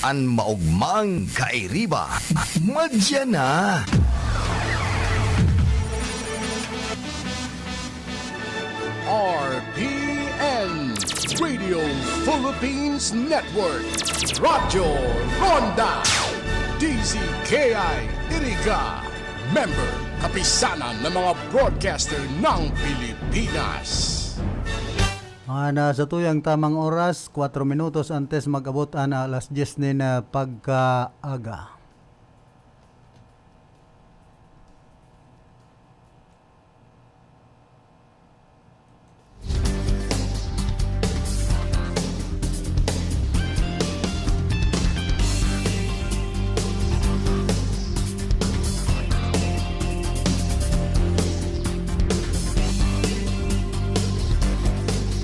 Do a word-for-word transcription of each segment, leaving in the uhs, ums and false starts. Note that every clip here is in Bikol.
An maogmang kairiba, madya na. R P N, Radio Philippines Network, Radyo Ronda, D Z K I Iriga, member, Kapisanan ng mga Broadcaster ng Pilipinas. Mga na sa tuyang tamang oras, kwatro minutos antes mag-abot an alas dyes nin, ah, pagkaaga.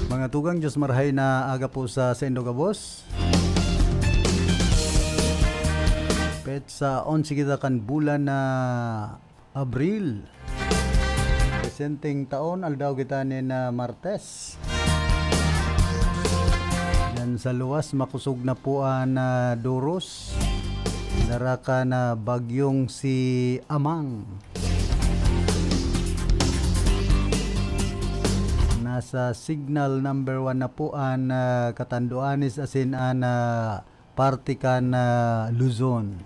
Mga tugang, Diyos marhay na aga po sa saindo gabos. Petsa onse kita kan bulan na Abril. Presenteng taon, aldaw kita nin, ah, Martes. Diyan sa luwas, makosog na po an, ah, doros. Dara kan, ah, bagyong si Amang. Nasa signal number one na po an, ah, Catanduanes asin an, ah, parte kan, ah, Luzon.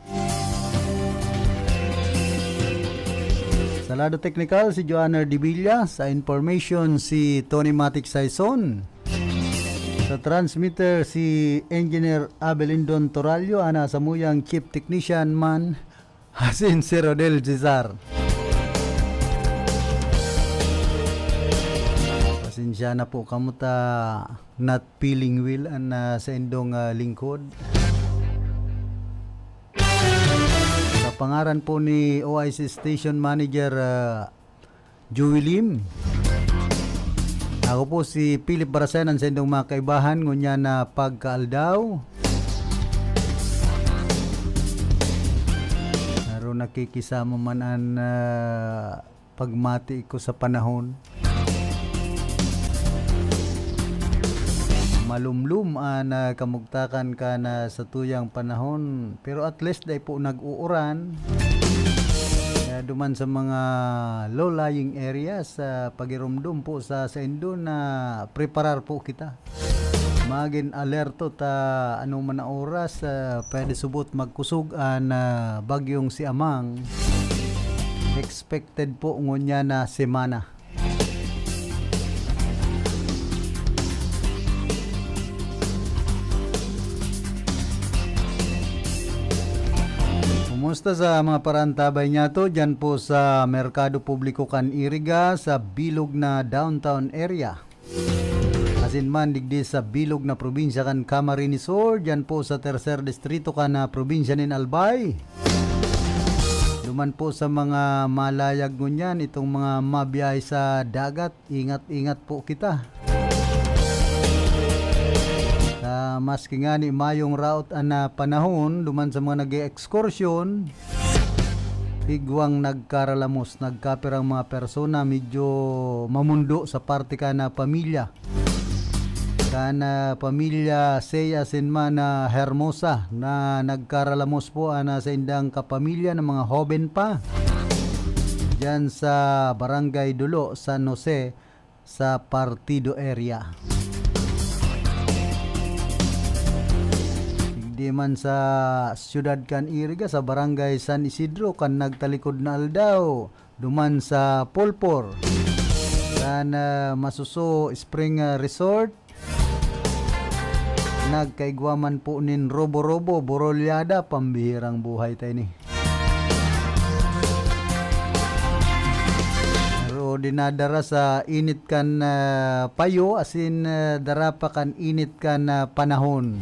Sa lado teknikal, si Joanner Dibilla. Sa information, si Tony Matic Saison. Sa transmitter, si Engineer Abelindon Torallo, ana samuyang chief technician man, asin si Rodel Cesar. Pasensya na po kamo ta not feeling well an, ah, saindong, ah, lingkod. Sa pangaran po ni O I C Station Manager, ah, Joey Lim. Ako po si Philip Barasan, an saindong mga kaibahan, ngunyan na pagkaaldaw. Pero nakikisama man an, ah, pagmati ko sa panahon. Malumlom an, ah, kamugtakan kan, ah, sa tuyang panahon. Pero at least dai po nag-uuran. Kaya duman sa mga low-lying areas, ah, pagirumdom po sa saindo na preparar po kita. Magin alerto ta anoman na oras, ah, pwede subot magkusog an, ah, bagyong si Amang. Expected po ngunyan na semana. Kumusta sa mga parantabay niyato dyan po sa Merkado Publiko kan Iriga, sa bilog na downtown area? Asin man digdi sa bilog na probinsya kan Camarines Sur, dyan po sa tercer distrito kan, ah, probinsya nin Albay. Duman po sa mga malayag ngunyan, itong mga mabiyahe sa dagat, ingat-ingat po kita. Sa maski ngani mayong raot an, ah, panahon, duman sa mga nag-e-ekskursyon, igwang nagkaralamos, nagkapirang mga persona, medyo mamundo sa parte kan, ah, pamilya. Kan, ah, pamilya Sey asin man, ah, Hermosa na nagkaralamos po an, ah, saindang kapamilya na mga hoben pa diyan sa Barangay Dulo, San Jose, sa Partido area. Digdi man sa siyudad kan Iriga, sa Barangay San Isidro, kan nagtalikod na aldaw, duman sa Polpor, kan, ah, Masuso Spring, ah, Resort. Nagkaigwa man po nin robo-robo, borolyada, pambihirang buhay ta ini. Pero dinadara sa init kan, ah, payo, asin, ah, dara pa kan init kan, ah, panahon.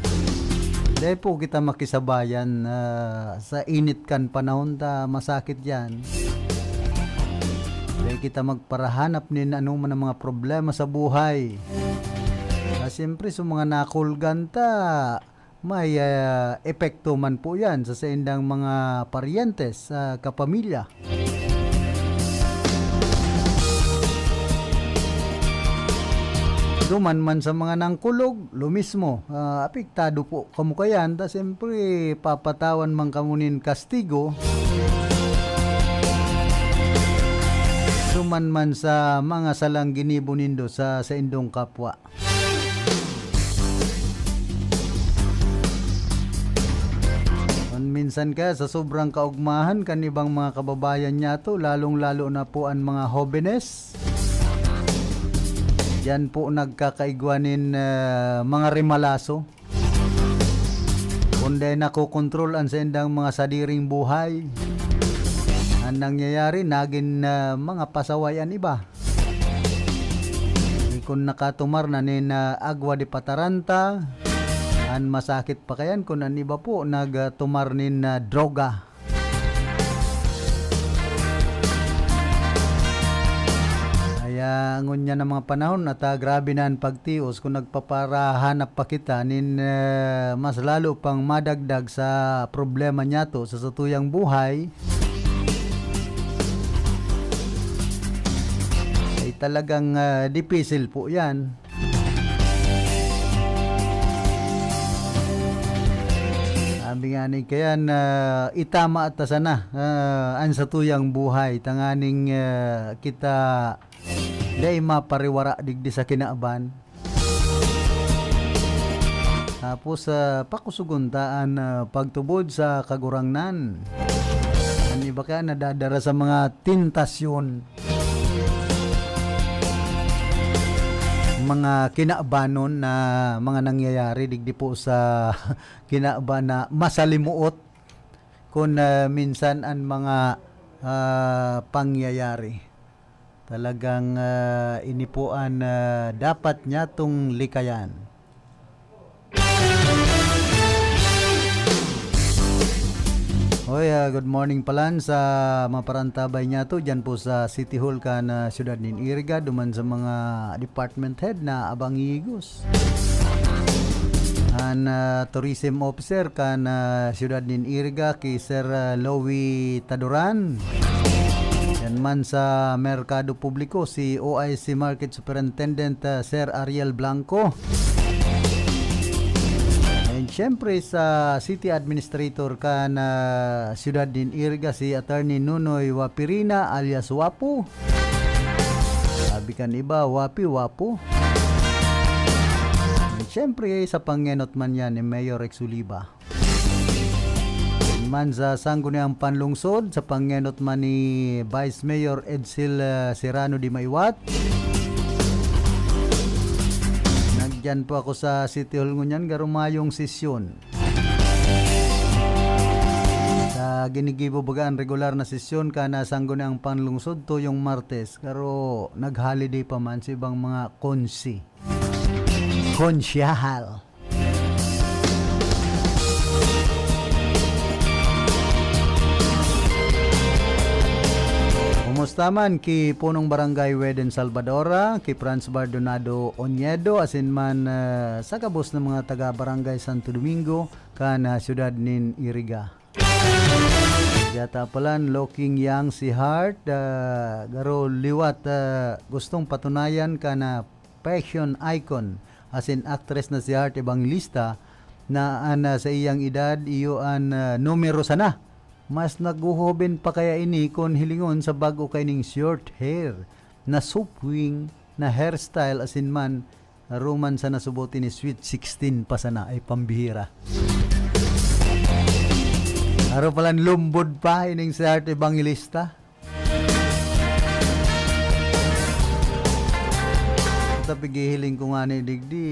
Dai po kita makisabayan, ah, sa init kan panahon ta masakit yan. Dai kita magparahanap nin anoman na mga problema sa buhay. Ah, siyempre, sa mga nakulgan ta, may, ah, epekto man po yan sa saindang mga paryentes, sa kapamilya. Duman man sa mga nangkulog, lo mismo, ah, apektado po kamo kayan, ta siyempre, papatawan man kamo nin kastigo. Duman man sa mga salang ginibo nindo sa saindong kapwa. Kun minsan kaya sa sobrang kaugmahan kan ibang mga kababayan niyato, lalong-lalo na po an mga hobenes, diyan po nagkakaigwa nin, ah, mga rimalaso. Kun dai nakokontrol an saindang mga sadiring buhay, an nangyayari, nagin, ah, mga pasaway an iba. Kun nakatumar na nin, ah, agwa de pataranta, an masakit pa kayan kun an iba po nagtumar nin, ah, droga. Kaya ngunyan na mga panahon at, ah, grabe na an pagtios kun nagpaparahanap pa kita nin, ah, mas lalo pang madagdag sa problema niyato sa satuyang buhay. Ay talagang, ah, dipisil po yan. Sabi nga ni kayan, ah, itama ta sana, ah, an satuyang buhay, tanganing, ah, kita dai mapariwara digdi sa kinaban. Tapos, ah, pakusugon ta an, ah, pagtubod sa Kagurangnan. An iba kaya nadadara sa mga tentasyon, mga kinabanon na mga nangyayari digdi po sa kinaban na masalimuot kun, ah, minsan an mga, ah, pangyayari. Talagang, ah, ini po an, ah, dapat niyatong likayan. Hoy, ah, good morning palan sa mga parantabay niyato diyan po sa City Hall kan, ah, siyudad nin Iriga, duman sa mga department head na abang igos. An, ah, tourism officer kan, ah, siyudad nin Iriga, ki Sir, ah, Louie Taduran. Yan man sa merkado publiko, si O I C Market Superintendent, ah, Sir Ariel Blanco. And syempre, sa city administrator kan, ah, siyudad nin Iriga, si Attorney Nunoy Wapirina alias Wapo. Sabi kan iba, Wapi, Wapo. And syempre, sa pangenot man yan ni Mayor Rex Oliva. Man sa Sangguniang Panlungsod, sa pangenot man ni Vice Mayor Edsel, ah, Serrano de Maiwat. Nagdiyan po ako sa City Hall ngunyan, garo mayong sesyon. Sa ginigibo baga an regular na sesyon kan Sangguniang Panlungsod tuyong Martes, garo nag-holiday pa man sa ibang mga konsi. Konsyahal. Kumusta man ki Punong Barangay Weden Salvadora, ki Franz Bardonado Oñedo, asin man, ah, sa gabos na mga taga Barangay Santo Domingo, kan, ah, siyudad nin Iriga. Yata palan, looking young si Heart, ah, garo liwat, ah, gustong patunayan kan, ah, fashion icon, asin actress na si Heart Evangelista, na an, ah, sa iyang edad, iyo an, ah, numero sana. Mas naghohoben pa kaya ini kun hilingon sa bag-o kaining short hair, na swing, na hairstyle, asin man, aruman sa nasubot ini, sweet sixteen pa sana, ay pambihira. Aro palan lumbod pa ining si Heart Evangelista. Sa pigihiling ko nga ni digdi,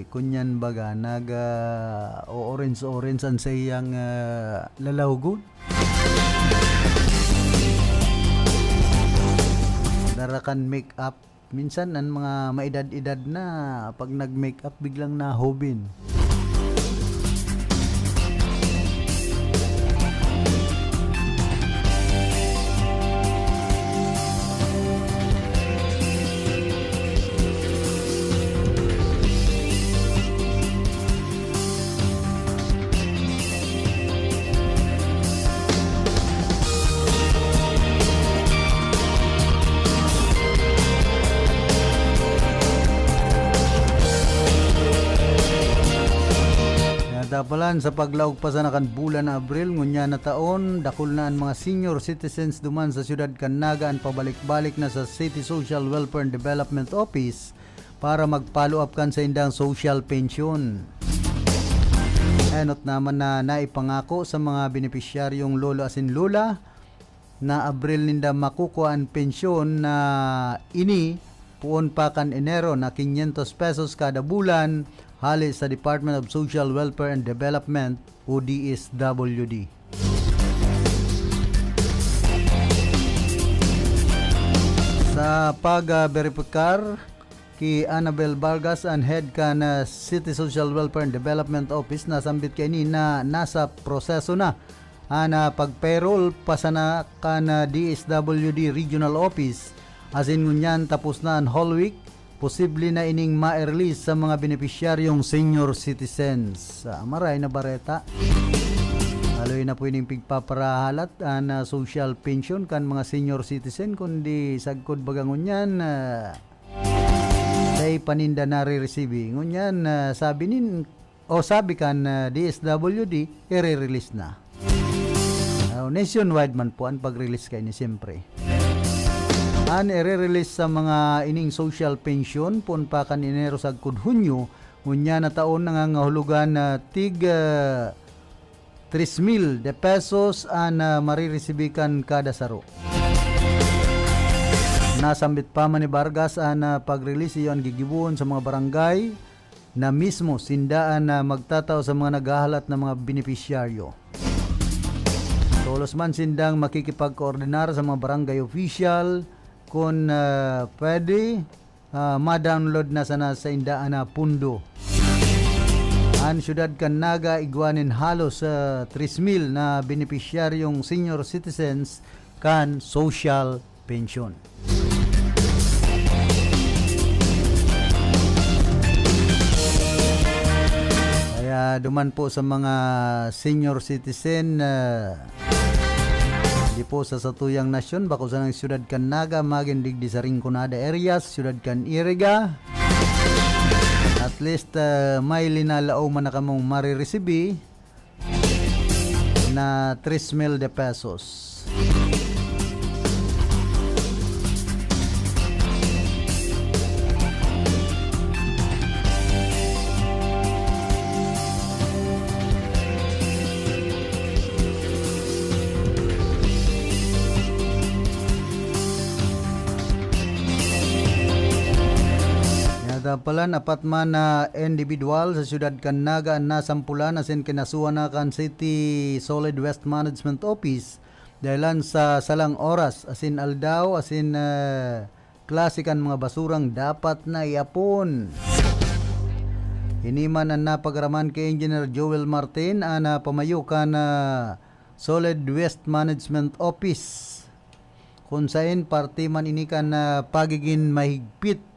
kunyan baga, nag, ah, o-orange-orange an saiyang, ah, lalawgon. Dara kan make-up. Minsan, an mga maedad-edad na, pag nag-make-up, biglang nahubin. Palan sa paglaog pa sana kan bulan na Abril, ngunyan na taon, dakul na an mga senior citizens duman sa siyudad kan Naga an pabalik-balik na sa City Social Welfare and Development Office para mag-follow up kan saindang social pension. Enot naman na naipangako sa mga benepisyaryong lolo asin lola na Abril ninda makukua an pensyon na ini poon pa kan Enero na quinientos pesos kada bulan hale sa Department of Social Welfare and Development o D S W D. Sa pag-, ah, beripikar ki Annabel Vargas, an head kan, ah, City Social Welfare and Development Office, nasambit kaini na nasa proseso na an, ah, pag-payroll pa sana kan, ah, D S W D Regional Office, asin ngunyan tapos na an Holy Week, posible na ining ma-release sa mga benepisyaryong senior citizens. Ah, maray na bareta. Haloy na po ining pigpaparahalat an, ah, social pension kan mga senior citizen, kundi sagkod baga ngunyan, ah, dai pa ninda nariresibi. Ngunyan, ah, sabi nin, o sabi kan, ah, D S W D, ire-release na. Ah, nationwide man po an pag-release kaini, siyempre. An ire-release sa mga ining social pension, poon pa kan Enero sagkod Hunyo, ngunyan na taon nangangahulugan na tig, ah, tres mil de pesos an, ah, mariresibi kan kada saro. Nasambit pa man ni Vargas an, ah, pag-release iyo an gigibohon sa mga barangay na mismo sinda an, ah, magtatao sa mga naghahalat na mga benepisyaryo. Tolos man sindang makikipagkoordinar sa mga barangay official kun, ah, pwede, ah, ma-download na sana sainda an, ah, pundo. An siyudad kan Naga igwa nin halos, ah, tres mil na benepisyaryong senior citizens kan social pension. Kaya duman po sa mga senior citizen, ah, di po sa satuyang nasyon, bako sanang siyudad kan Naga, magin digdi sa Rinconada areas, siyudad kan Iriga. At least, ah, may linalaom man na kamong mariresibi na tres mil de pesos. Yata palan, apat man na individual sa siyudad kan Naga an nasampulan asin kinasuhan na kan City Solid Waste Management Office dahilan sa salang oras asin aldaw asin, eh, klase kan mga basurang dapat na iapon. Ini man an napagaraman ki Engineer Joel Martin, an, ah, pamayo kan, ah, Solid Waste Management Office, kun saen parte man ini kan, ah, pagigin mahigpit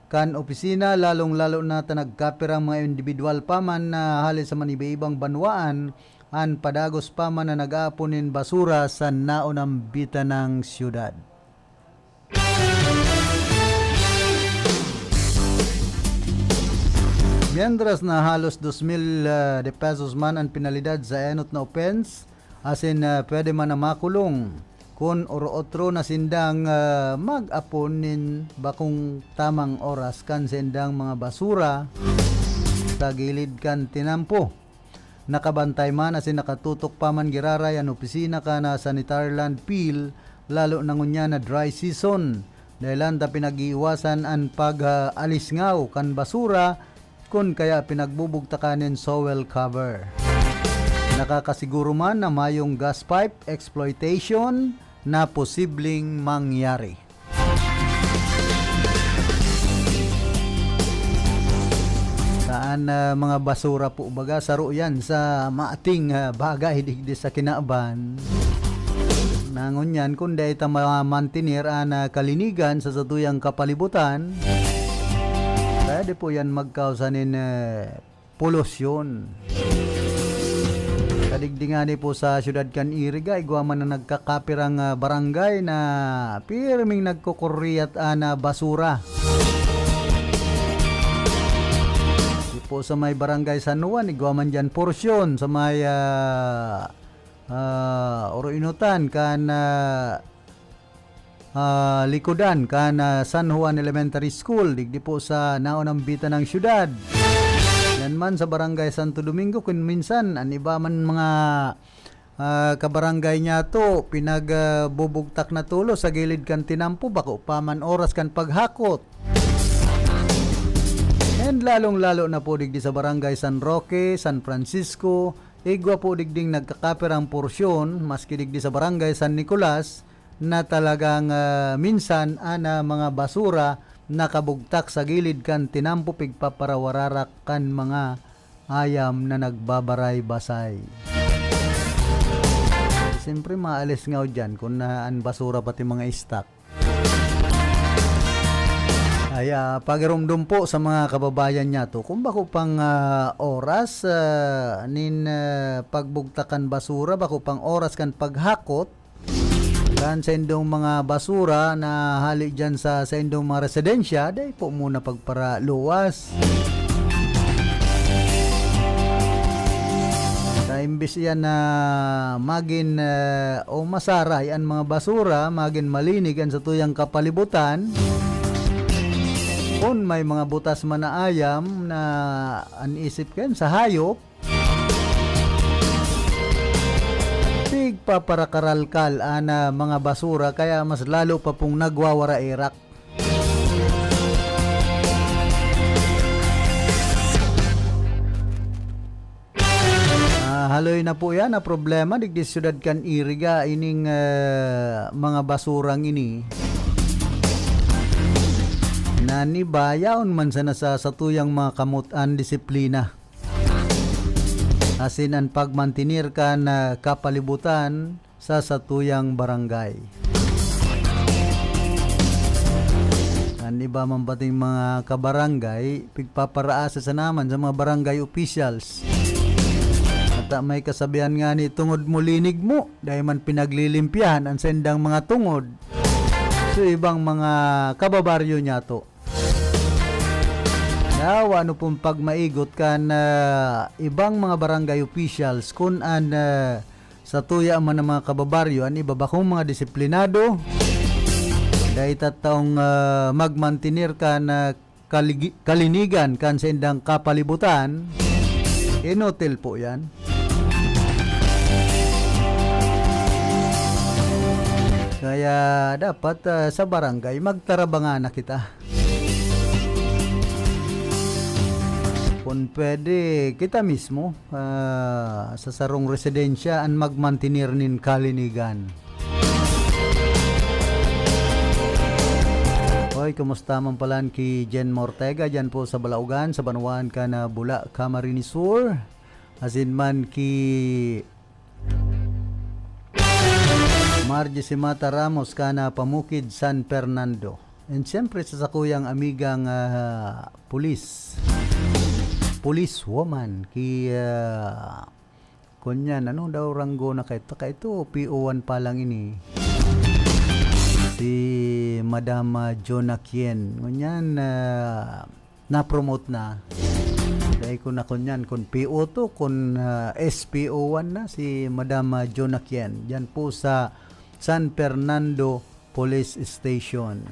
kan opisina, lalong-lalo na ta nagkapirang mga indibidwal pa man na hale sa maniba-ibang banwaan, an padagos pa man na nag-aapon nin basura sa naonambitan nang siyudad. Mientras na halos dos mil, ah, de pesos man an penalidad sa enot na offense, asin, ah, pwede man na makulong kun oro-otro na sindang, ah, mag-apon nin bakong tamang oras kan sindang mga basura sa gilid kan tinampo. Nakabantay man asin nakatutok pa man giraray an opisina kan, ah, sanitary landfill, lalo na ngunyan na dry season. Dahilan ta pinag-iiwasan an pag, ah, alisngaw kan basura, kun kaya pinagbubugtakan nin soil cover. Nakakasiguro man na mayong gas pipe exploitation na posibleng mangyari. Saan, ah, mga basura po baga, saro yan sa maating, ah, bagay digdi sa kinaban. Na ngunyan, kun dai ta mamantener an, ah, kalinigan sa satuyang kapalibutan, pwede po yan magkausa nin, eh, polusyon. Kadigdi ngani po sa siyudad kan Iriga, igwa man na nagkakapirang, ah, barangay na pirming nagkukuriyat an, ah, basura. Di po sa may Barangay San Juan, igwa man diyan porsyon sa may, ah, ah, oroinotan kan, ah, ah, likodan kan, ah, San Juan Elementary School, digdi po sa naunang bitan ng syudad. Yan man sa Barangay Santo Domingo, kun minsan, an iba man mga, ah, kabarangay niyato, pinag, ah, bubugtak na tulos sa gilid kan tinampo, bako pa man oras kan paghakot. And lalong-lalo na po digdi sa Barangay San Roque, San Francisco, igwa po digding nagkakapirang porsyon, maski digdi sa Barangay San Nicolas, na talagang, ah, minsan an, ah, mga basura nakabugtak sa gilid kan tinampo pigpaparawararak kan mga ayam na nagbabaray-basay. Siyempre, maalis nga o dyan kung na an basura pati mga stock. Ay, ah, pagirumdom po sa mga kababayan niyato, kung bako pang, ah, oras, ah, nin, ah, pagbugtakan basura, bako pang oras kan paghakot, kan sa indong mga basura na hali dyan sa, sa indong mga residensya, dai po muna pagparaluwas. Sa imbis iyan na magin, eh, o masaray an mga basura, magin malinig an satuyang kapalibutan. Kun may mga butas man na ayam na an isip kayan sa hayop, pigpaparakaralkal an, ah, mga basura, kaya mas lalo pa pong nagwawaraerak. Ah, haloy na po yan na problema digdi syudad kan Iriga, ining, eh, mga basurang ini. Nanibayaon man sana sa satuyang mga kamot an disiplina. Asin an pagmantener kan, ah, kapalibutan sa satuyang barangay. An iba man pating mga kabarangay, pigpaparaasa sana man sa mga barangay officials. At, ah, may kasabihan nga ni, "Tungod mo, linig mo," dai man pinaglilimpyahan an saindang mga tungod. So, ibang mga kababaryo niyato. Yawa ano pong pagmaigot kan, ah, ibang mga barangay officials kun an, ah, satuya man ang mga kababaryo, an iba bakong mga disiplinado, dai tattaong, ah, magmantener kan, ah, kaligi-, kalinigan kan saindang kapalibutan, inutil po yan. Kaya dapat, ah, sa barangay, magtarabangan na kita. Kun pwede, kita mismo, ah, sa sarong residensya an magmantener nin kalinigan. Oy, kumusta man palan ki Jen Mortega diyan po sa Balaogan, sa banwaan kan, ah, Bula, Camarines Sur? Asin man ki Margie Simata Ramos kan, ah, Pamukid, San Fernando. And siyempre sa sakuyang amigang, ah, pulis. Police woman, ki, ah, kunyan, ano daw ranggo na kaito? Kaito, P O one pa lang ini. Si Madam, ah, Jonah Kien. Kunyan, ah, na-promote na. Dai ko na kunyan kun P O two, kun, ah, S P O one na si Madam, ah, Jonah Kien. Diyan po sa San Fernando Police Station.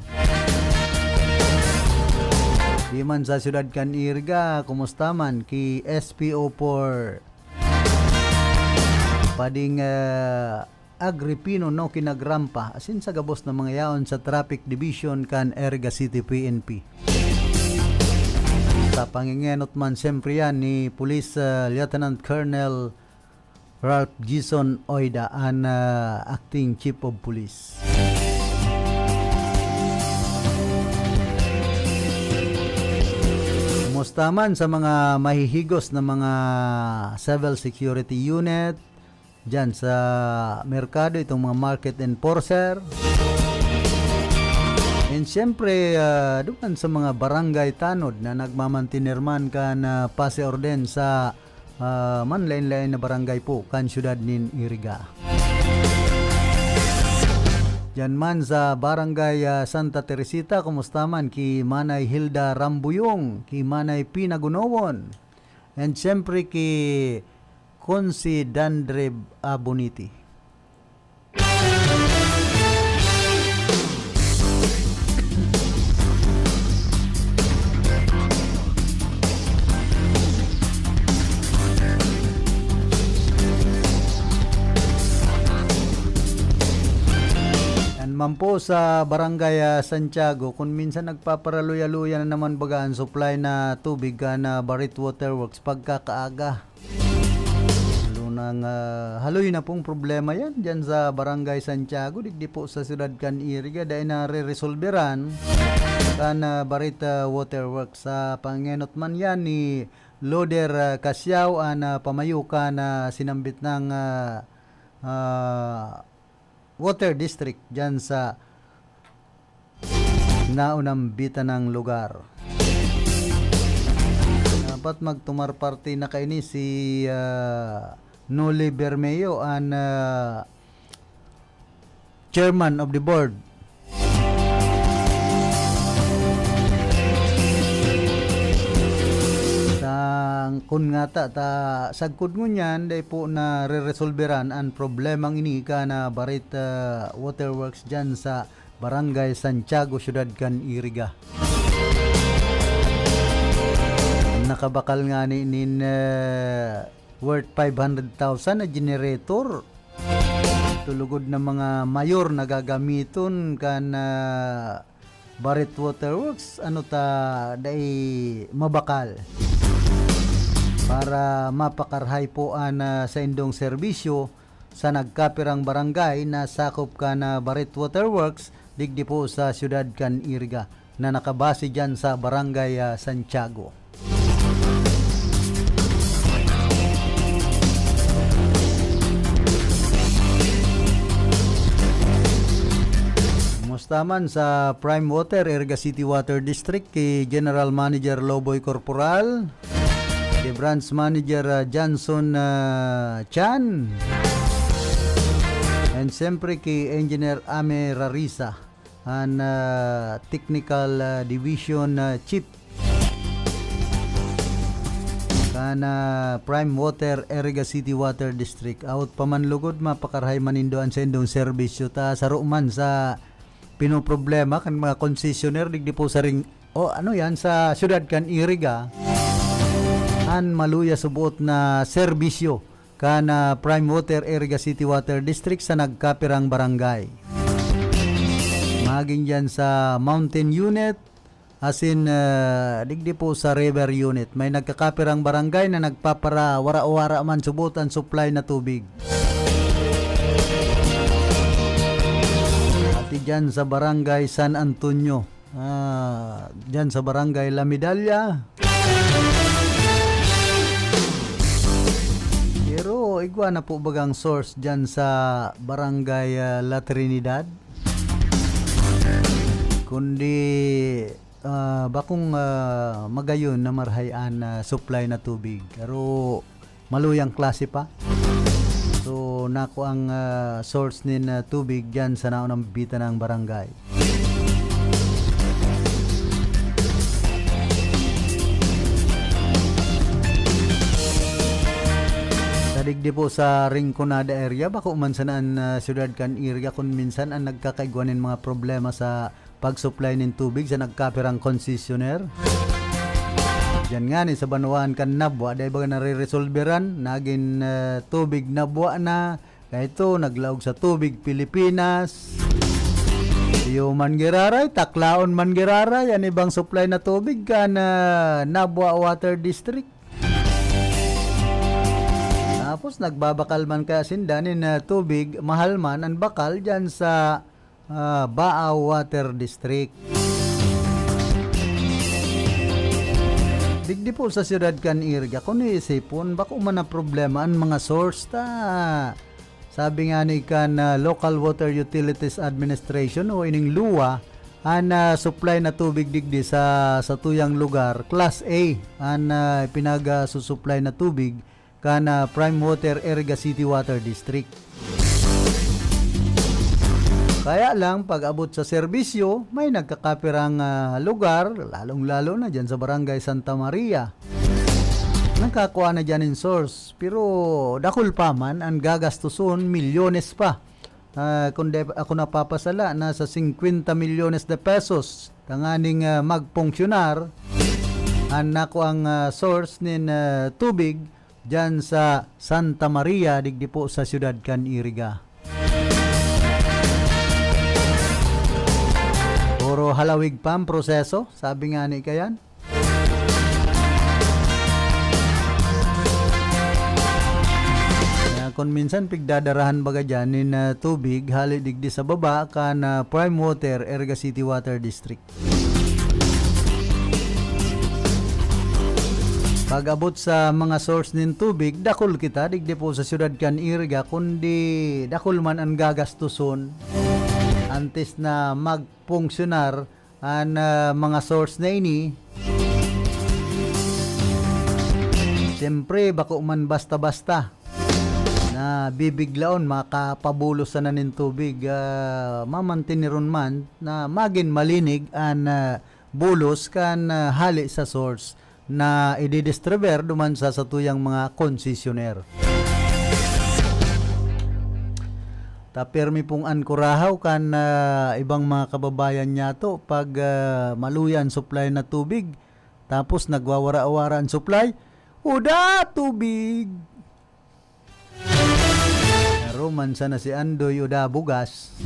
Di man sa siyudad kan Iriga, kumusta man ki S P O four? Pading, ah, Agripino, no, kinagrampa, asin sa gabos na mga yaon sa Traffic Division kan Iriga City P N P. Sa pangingenot man, siyempre yan ni Police, ah, Lieutenant Colonel Ralph Gison Oida, an, ah, Acting Chief of Police. Kumusta man sa mga mahihigos na mga civil security unit, diyan sa merkado, itong mga market enforcer. And siyempre, ah, duman sa mga barangay tanod na nagmamantener man kan, ah, pase orden sa, ah, manlaen-laen na barangay po kan siyudad nin Iriga. Diyan man sa barangay, ah, Santa Teresita, kumusta man ki Manay Hilda Rambuyong, ki Manay Pinagunowon? And siyempre ki Consi Dandre Aboniti. Yan man po sa Barangay, ah, Santiago, kun minsan nagpaparaluya-luya na naman baga an supply na tubig kan, ah, Barit Waterworks pagkakaaga. Lalo nang, ah, haloy na pong problema yan dyan sa Barangay Santiago, digdi po sa siyudad kan Iriga, dai nareresolberan kan, ah, Barit, ah, Waterworks. Sa pangenot man yan ni Loder, ah, Casiao, an, ah, pamayo kan, ah, sinambit nang, ah, ah, Water District dyan sa naunambitan ng lugar. Dapat magtumar parte na kaini si, ah, Noli Bermeo, an, ah, chairman of the board. Sa kun ngata ta, sagkod ngunyan, dai po nareresolberan an problemang ini kan, ah, Barit, ah, Waterworks dyan sa Barangay Santiago, siyudad kan Iriga. Nakabakal ngani nin, eh, worth five hundred thousand na generator. Ito lugod na mga mayor na gagamiton kan, ah, Barit Waterworks, ano ta, dai mabakal. Para mapakarahay po an, ah, saindong serbisyo sa nagkapirang barangay na sakop kan, ah, Barit Waterworks, digdi po sa siyudad kan Iriga, na nakabase dyan sa Barangay, ah, Santiago. Kumusta man sa Prime Water, Iriga City Water District, ki General Manager Loboy Corporal, ki Branch Manager, ah, Johnson, ah, Chan, and siyempre ki Engineer Ame Rarisa, an, ah, Technical, ah, Division, ah, Chief kan, ah, Prime Water, Iriga City Water District. Hot pa man lugod, mapakarahay man nindo an saindong serbisyo ta saro man sa pinoproblema kan mga konsesyoner digdi po sa ring-, o ano yan, sa siyudad kan Iriga, an maluya subuot na serbisyo kan, ah, Prime Water, Iriga City Water District sa nagkapirang barangay. Magin dyan sa Mountain Unit, asin, ah, digdi po sa River Unit. May nagkakapirang barangay na nagpapara-wara-wara man subuot an supply na tubig. Pati dyan sa Barangay San Antonio, ah, dyan sa Barangay La Medalla. Pero igwa na po bagang source dyan sa Barangay, ah, La Trinidad. Kundi, ah, bakong, ah, magayon na marahay an, ah, supply na tubig. Pero maluyang klase pa. So, nako ang, ah, source nin, ah, tubig dyan sa naunambitan ng barangay. Sa digdi po sa Rinconada area, bako man sana an, ah, siyudad kan Iriga kun minsan an nagkakaigwa nin mga problema sa pag-supply nin tubig sa nagkapirang konsesyoner. Diyan ngani sa banwaan kan Nabua, dai baga nareresolberan, nagin, eh, tubig Nabua na, kaya ito, naglaog sa tubig Pilipinas. Iyo man giraray, Taklaon man giraray, an ibang supply na tubig kan, ah, Nabua Water District. Tapos nagbabakal man kaya sinda nin, ah, tubig, mahal man an bakal diyan sa ah, Baao Water District. Digdi po sa siyudad kan Iriga, kung iisipon, bako man na problema an mga source ta. Sabi nga ni kan, ah, Local Water Utilities Administration o ining luwa, an, ah, supply na tubig digdi sa, sa tuyang lugar, Class A, an, ah, pinag, ah, susupply na tubig kan, ah, Prime Water Iriga City Water District. Kaya lang, pag-abot sa serbisyo, may nagkakapirang, ah, lugar, lalong-lalo na dyan sa Barangay Santa Maria. Nakakua na dyan in source. Pero dakul pa man, ang gagastuson, milyones pa. Ah, kung di ako napapasala, nasa singkwenta milyones de pesos tanganing, ah, magpunksyonar an nakuang, ah, source nin, ah, tubig dyan sa Santa Maria, digdi po sa siyudad kan Iriga. Puro halawig pa ang proseso, sabi nga ni kayan. Kaya kun minsan pigdadarahan baga dyan nin, ah, tubig, hali digdi sa baba kan, ah, Prime Water, Iriga City Water District. Pag-abot sa mga source nin tubig, dakul kita, digdi po sa siyudad kan Iriga, kundi dakul man ang gagastuson antes na magpunksyonar an, ah, mga source na ini. Siyempre, bako man basta-basta na bibiglaon, makapabulos sana nin tubig, ah, mamantiniron man na magin malinig an, ah, bulos kan, ah, hali sa source na ididistribuer duman sa satuyang mga konsesyoner. Ta pirmi pong an kurahaw kan, ah, ibang mga kababayan niyato pag, ah, maluya an supply na tubig, tapos nagwawara-wara an supply, "Uda, tubig!" Naruman sana si Andoy, "Uda, bugas!"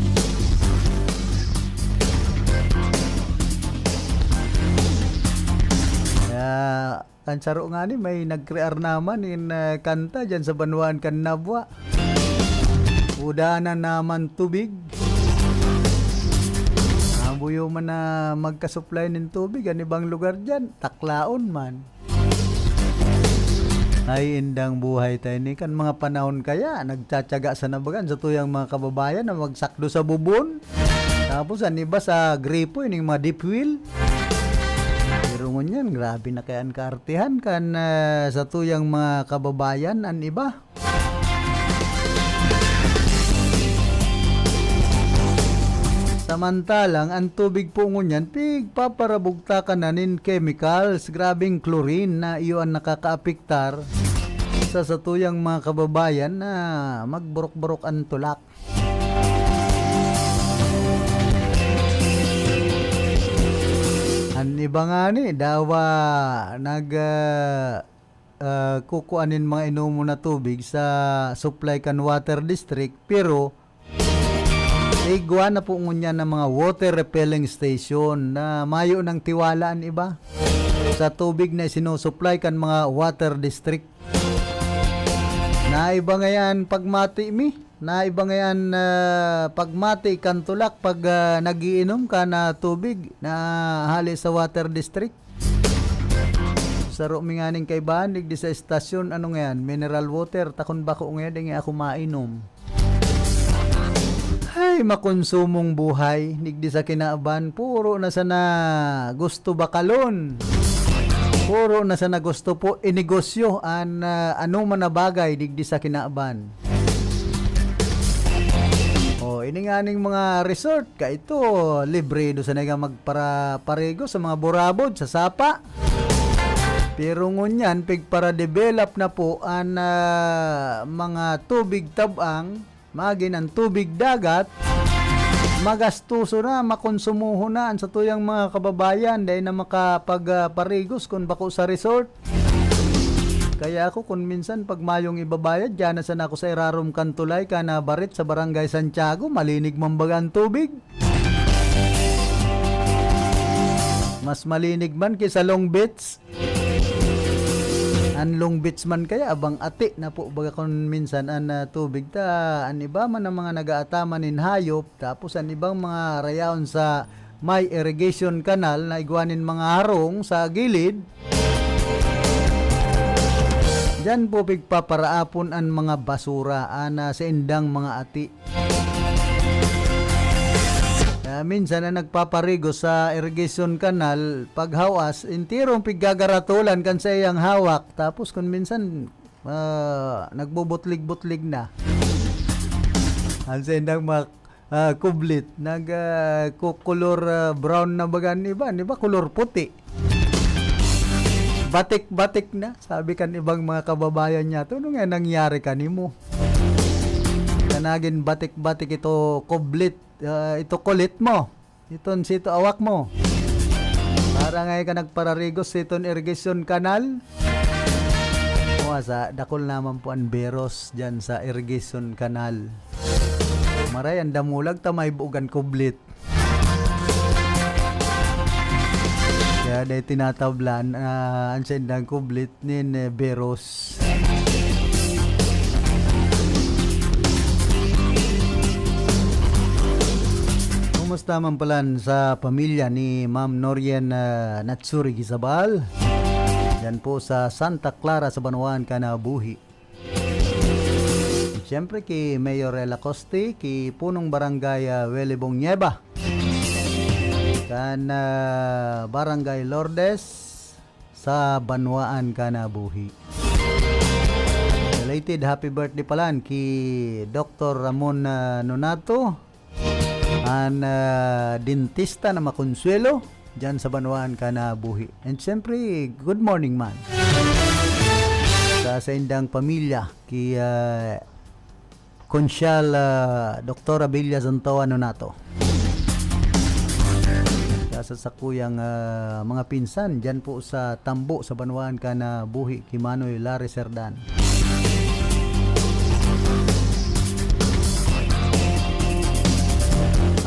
Kaya, kan saro ngani, may nagkrear naman in, ah, kanta dyan sa banwaan kan Nabua. "Uda na naman tubig." Mabuyo man na magkasupply nin tubig an ibang lugar dyan, taklaon man. Ay, indang buhay tayo ni. Kan mga panahon kaya, nagtsatsaga sana baga an satuyang mga kababayan na magsakdo sa bubon. Tapos, an iba sa gripo, ining mga deep well. Pero ngunyan, grabe na kaya an kaartehan kan, ah, satuyang mga kababayan, an iba. Samantalang, an tubig po ngunyan, pigpaparabugtakan na nin chemicals. Grabeng chlorine na iyo an nakakaapektar sa satuyang mga kababayan na magburok-burok an tulak. An iba ngani, dawa nag, ah, ah, kukua nin mga inomon na tubig sa supply kan water district, pero igwa na po ngunyan ng mga water refilling station na mayo nang tiwala an iba sa tubig na isinusupply kan mga water district. Naiba ngayan pagmati mi, naiba ngayan, ah, pagmati kan tulak pag, ah, nagiinom ka na tubig na hali sa water district. Saro mi nganing kaibahan digdi sa estasyon, ano ngayan, mineral water, takon bako ngayan, di nga ako mainom. Ay, makunsumong buhay, digdi sa kinaban, puro na sana gusto bakalon. Puro na sana gusto po inegosyo an, ah, anoman na bagay digdi sa kinaban. Oh, ini nga ning mga resort, kaito, libre do sana nga magpara-, parigo sa mga burabod, sa sapa. Pero ngunyan, pigpara-develop na po an, ah, mga tubig tab-ang, magin an tubig dagat, magastoso na, makonsumohon na an satuyang mga kababayan, dai na makapag, ah, parigos kun bako sa resort. Kaya ako, kun minsan, pag mayong ibabayad, diyan na sana ako sa irarom kan tulay, kan, ah, barit sa Barangay Santiago, malinig man baga an tubig. Mas malinig man ki sa Long Beach. An Long Beach man kaya, abang ati na po baga kun minsan an, ah, tubig ta, an iba man ang mga nag-aataman nin hayop, tapos an ibang mga rayaon sa may irrigation canal na igwa nin mga harong sa gilid. Diyan po pigpaparaapon an mga basura, an, ah, saindang mga ati. Ah, minsan na nagpaparigo sa irrigation canal, paghawas, enterong piggagaratolan kan sa iyang hawak. Tapos kun minsan, ah, nagbubutlig-butlig na. Ang saindang mga, ah, kublit, nag, ah, ku-, kulor, ah, brown na baga an iba, di ba? Kulor puti. Batik-batik na, sabi kan ibang mga kababayan niya, "Ano nga nangyari kanimo? Kanagin batik-batik ito kublit, ah, ito kulit mo. Iton sito awak mo. Para nga ka nagpararigos siton irrigation canal." Mga sa, dakul naman po ang beros dyan sa irrigation canal. Maray, ang damulag ta may buog an kublit. Kaya dai tinatablan, ah, an saindang kublit nin, eh, beros. Kumusta man palan sa pamilya ni Ma'am Norien, ah, Natsuri Gizabal? Yan po sa Santa Clara, sa Banwaan kan Buhi. Siyempre, ki Mayor Ella Coste, ki Punong Barangay, ah, Welibong Nieva. Kan, ah, Barangay Lourdes, sa Banwaan kan Buhi. Belated happy birthday palan ki Doktor Ramon, ah, Nonato, an, ah, dentista na makonsuelo diyan sa Banwaan kan Buhi. And siyempre, good morning man sa saindang pamilya, ki, ah, Konsyal, ah, Doktora Villa Santo, ano na to? Sa, sa sakuyang, ah, mga pinsan, dyan po sa Tambo, sa Banwaan kan Buhi, ki Manoy Larry Serdan.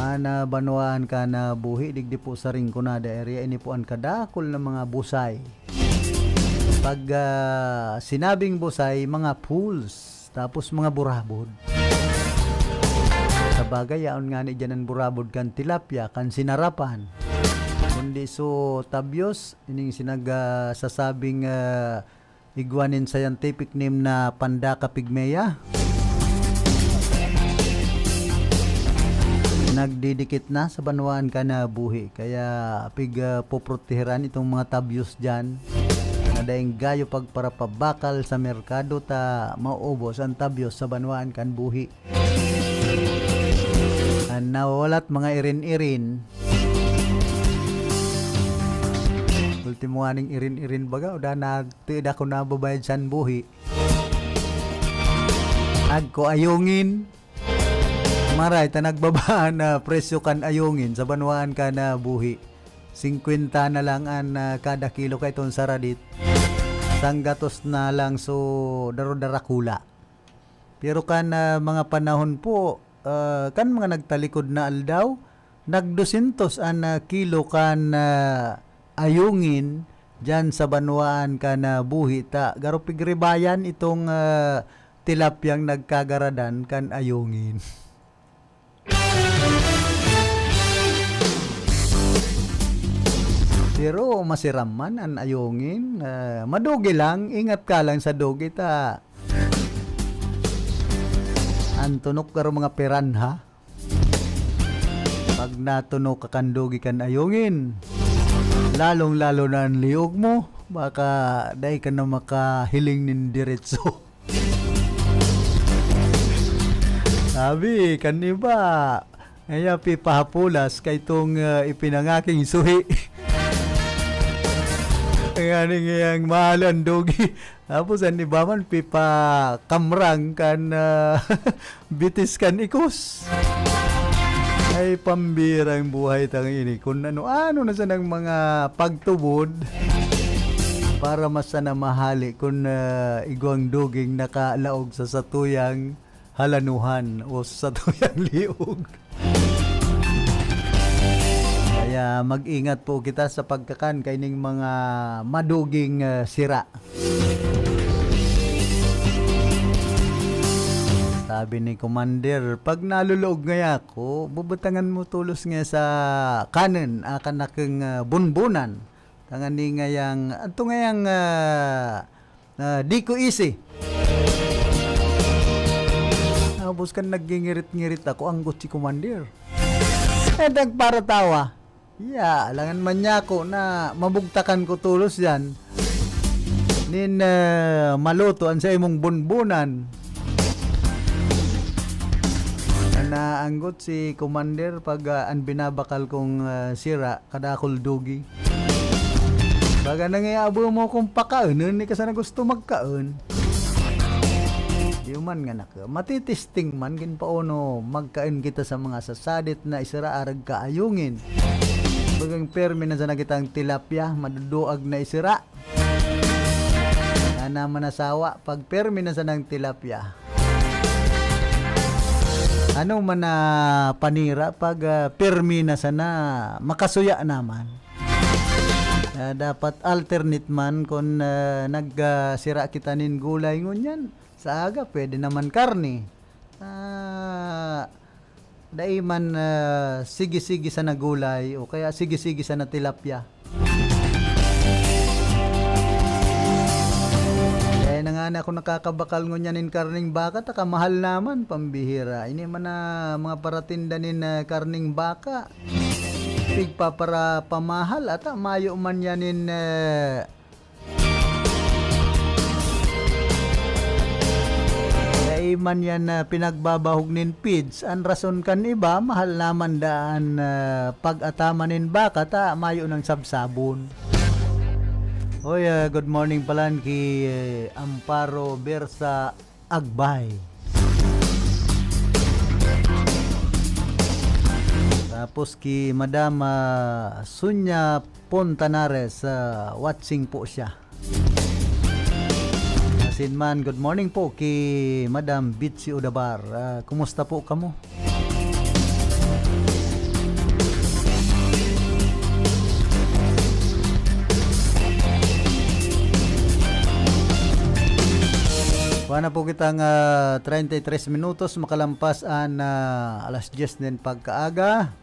An, ah, Banwaan kan Buhi, digdi po sa Rinconada area, ini po an kadakul na mga busay. Pag, ah, sinabing busay, mga pools, tapos mga burabod. Sabagay, yaon ngani diyan an burabod kan tilapia, kan sinarapan. Kundi so tabyos, ining sinag-, ah, sasabing, ah, igwa nin scientific name na Pandaka pygmaea. Nagdidikit na sa Banwaan kan Buhi, kaya pig, ah, poproteheran itong mga tabyos diyan na daing gayo pagparapabakal sa merkado ta maubos an tabyos sa Banwaan kan Buhi. An nawalat mga irin-irin. Ultimo nga ning irin-irin baga, o da nagtiid ako na babayad san buhi. Agko ayungin. Maray ta nagbaba na presyo kan ayungin sa Banwaan kan Buhi. Singkwenta na lang an, ah, kada kilo kay itong saradit. Sanggatos na lang, so, daro-darakula. Pero kan, ah, mga panahon po, ah, kan mga nagtalikod na aldaw, nagdusintos an, ah, kilo kan, ah, ayungin diyan sa Banwaan kan Buhi ta. Garo pigribayan itong, ah, tilapyang nagkagaradan kan ayungin. Pero masiram man an ayungin. Ah, madugi lang, ingat ka lang sa dugi ta. An tunok garo mga piranha. Pag natunok ka kan dugi kan ayungin, lalong-lalo na an liog mo, baka dai ka na makahiling nin diretso. Sabi kan iba, kaya pipahapulas kay itong, ah, ipinangaking suhi. Kaya ning iyang mahal an dugi. Tapos an iba man pipakamrang kan, ah, bitis kan ikos. Ay, pambirang buhay tang ini. Kung ano-ano na sanang mga pagtubod para mas sana mahali kun, ah, igwang duging nakalaog sa satuyang halanuhan o sa satuyang liog. Kaya mag-ingat po kita sa pagkakan kaining mga maduging, ah, sira. Sabi ni Commander, "Pag naluluog ngaya ako, bubutangan mo tolos nga sa kanen, akan akong, ah, bunbunan." Tangani ngayang, anto ngayang, ah, ah, di ko isi. Tapos kan nagngingirit-ngirit ako, anggot si Commander. Eh, nagparatawa. Ya, alangan man niya ako na mabugtakan ko tolos yan. Nin, ah, maluto an sa imong bunbunan. Naanggot si Commander pag, ah, an binabakal kong, ah, sira, kadakul dugi. Baga nang iabo mo kung pakaenon, di ka sana gusto magkaon. Di man nga nak-, matitisting man, ginpaono, magkaon kita sa mga sasadit na isira arag kaayungin. Bagang permi na sana kitang tilapia, maduduag na isira. Sana manasawa, pag permi na sanang tilapia. Ano man na panira, pag, ah, permi na sana, makasuya naman. Ah, dapat alternate man kun, ah, nag, ah, sira kita nin gulay ngunyan. Sa aga, pwede naman karne. Ah, dai man, ah, sige-sige sana gulay o kaya sige-sige sana tilapia. Kaya na nga na ako nakakabakal ngunyan nin karneng baka, taka mahal naman, pambihira. Ini man na mga paratinda nin, ah, karneng baka. Pigpaparapamahal, ata mayo man yan nin, eh, dai man yan na pinagbabahog nin feeds. An rason kan iba, mahal naman daan, ah, pag-ataman nin baka, ta mayo nang sabsabon. Oy, ah, good morning palan ki, eh, Amparo Bersa Agbay. Tapos ki Madam, ah, Sunya Pontanares, ah, watching po siya. Asin man, good morning po ki Madam Bitsy Odabar. Ah, kumusta po kamo? Kuha na po kitang, ah, treinta y tres minutos makalampas an, ah, alas dyes nin pagkaaga.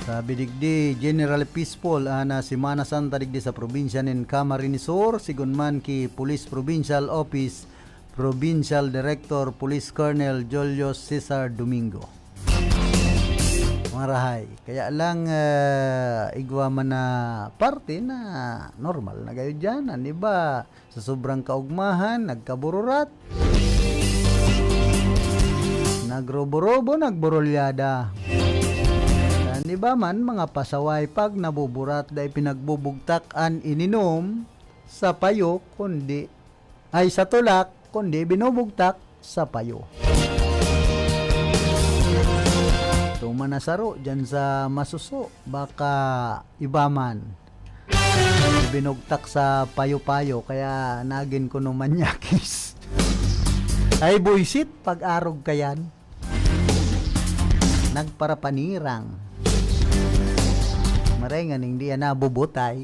Sabi digdi, generally peaceful an, ah, Semana Santa digdi sa probinsya nin Camarines Sur, sigon man ki Police Provincial Office Provincial Director Police Colonel Julio Cesar Domingo. Marahay. Kaya lang, ah, igwa man na parte na normal na gayo diyan. An iba, sa sobrang kaugmahan, nagkabururat, nagroborobo, nagburulyada. An iba man, mga pasaway, pag nabuburat, dai pinagbubugtak an ininom sa payo, kundi ay sa tulak, kundi binubugtak sa payo. Tuman na saro dyan sa masuso, baka iba man. Binugtak sa payo-payo, kaya nagin kuno manyakis. Ay, buisit, pag-arog kayan. Nagparapanirang. Maray nga ning di yan nabubutay.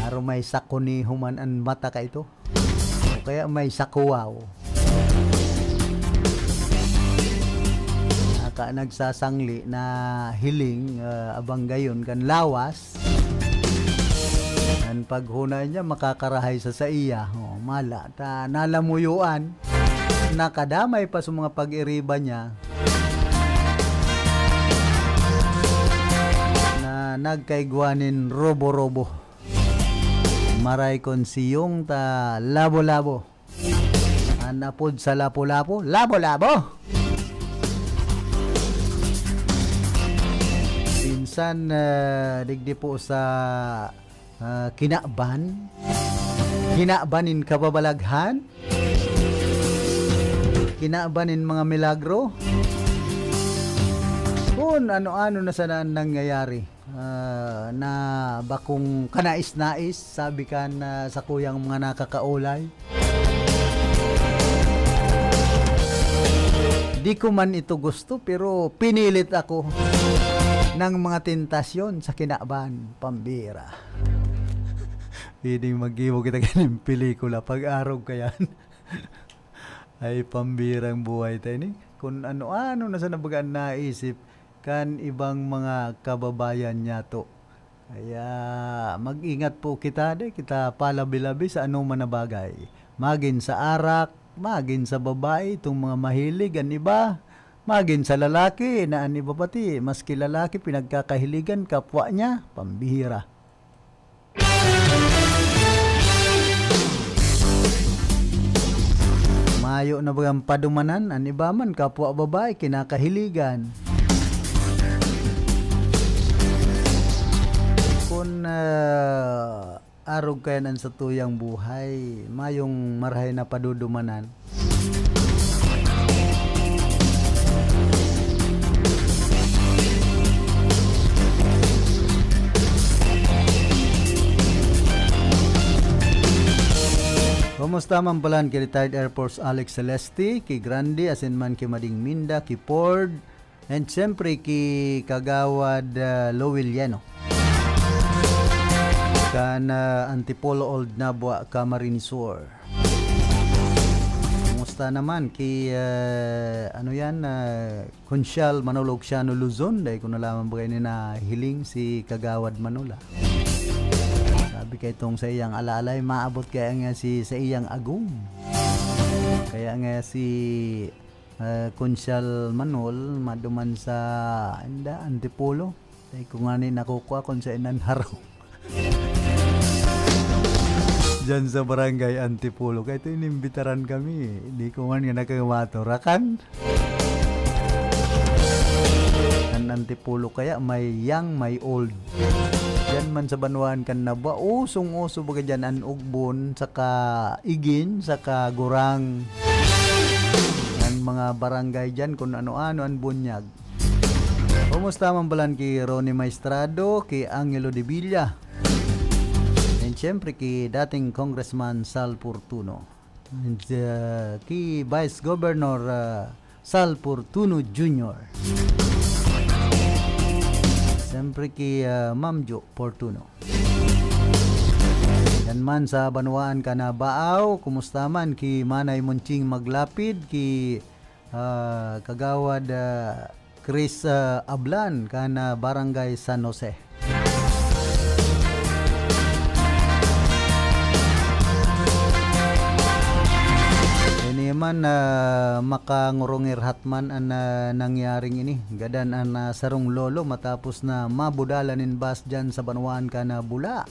Aro may sakuniho man an mata ka ito. O kaya may sakuwaw. Aka nagsasangli na hiling, ah, abang gayon kan lawas. An paghunay niya makakarahay sa saiya. Oh, mala, ta nalamuyuan. Nakadamay pa sa mga pag-iriba niya na nagkaigwa nin robo-robo. Maray kon siyong ta labo-labo. An apod sa lapu-lapu, labo-labo! Minsan, ah, digdi po sa, ah, kinaban. Kinaban nin kababalaghan. Kinaban nin mga milagro. Kun ano-ano na sana an nangyayari, ah, na bakong kanais-nais, sabi kan, ah, sakuyang mga nakakaolay. Di ko man ito gusto, pero pinilit ako ng mga tentasyon sa kinaban, pambira. Pwedeng maggibo kita ganing pelikula, pag-arog kayan. Ay, pambirang buhay tayo ni. Kung ano-ano na sa nabagaan naisip kan ibang mga kababayan niyato. Kaya mag-ingat po kita, di kita palabi-labi sa anoman na bagay. Magin sa arak, magin sa babae, itong mga mahilig, an iba. Magin sa lalaki, na an iba pati, maski lalaki, pinagkakahiligan, kapwa niya, pambihira. Ayo na bagang padumanan, an iba man, kapwa babae, kinakahiligan. Kun, ah, arog kaiyan an satuyang buhay, mayong marahay na padudumanan. Kumusta man palan ki Retired Air Force Alex Celeste, ki Grande, asin man ki Mading Minda, ki Ford, and siyempre ki Kagawad, ah, Lowell Yeno. Kan, ah, Antipolo Old Nabua, Camarines Sur. Kumusta naman ki, ah, ano yan, ah, Kunsyal Manolo Luciano Luzon? Dai ko na lamang bagay ni nahiling si Kagawad Manula. Sabi kay itong sa iyang alalay, maabot kaya nga si sa iyang agum. Kaya nga si, eh, Kunsyal Manol, maduman sa, inda, Antipolo. Dai ko nga ni nakukua kung sa inan harong. Diyan sa Barangay Antipolo. Kaya ito inimbitaran kami. Di ko nga nga nakamato. Rakan? An Antipolo kaya may young, may old. Diyan man sa banwaan kan Nabua, usong-uso baga diyan an ugbon, saka igin, saka gurang. An mga barangay diyan, kung ano-ano an bunyag. Kumusta man balan ki Ronnie Maestrado, ki Angelo de Villa? And siyempre, ki dating Congressman Sal Fortuno. And, uh, ki Vice Governor, uh, Sal Fortuno Junior. Siyempre, ki, uh, Ma'am Jo Fortuno. Yan man sa banwaan kan Baaw, kumusta man ki Manay Monching Maglapid, ki, ah, Kagawad, ah, Chris, ah, Ablan, kan, ah, Barangay San Jose. Ini man, ah, makangurungirhat man an, ah, nangyaring ini. Gadan an, ah, sarong lolo matapos na mabudalan nin bus dyan sa banwaan kan, ah, Bula.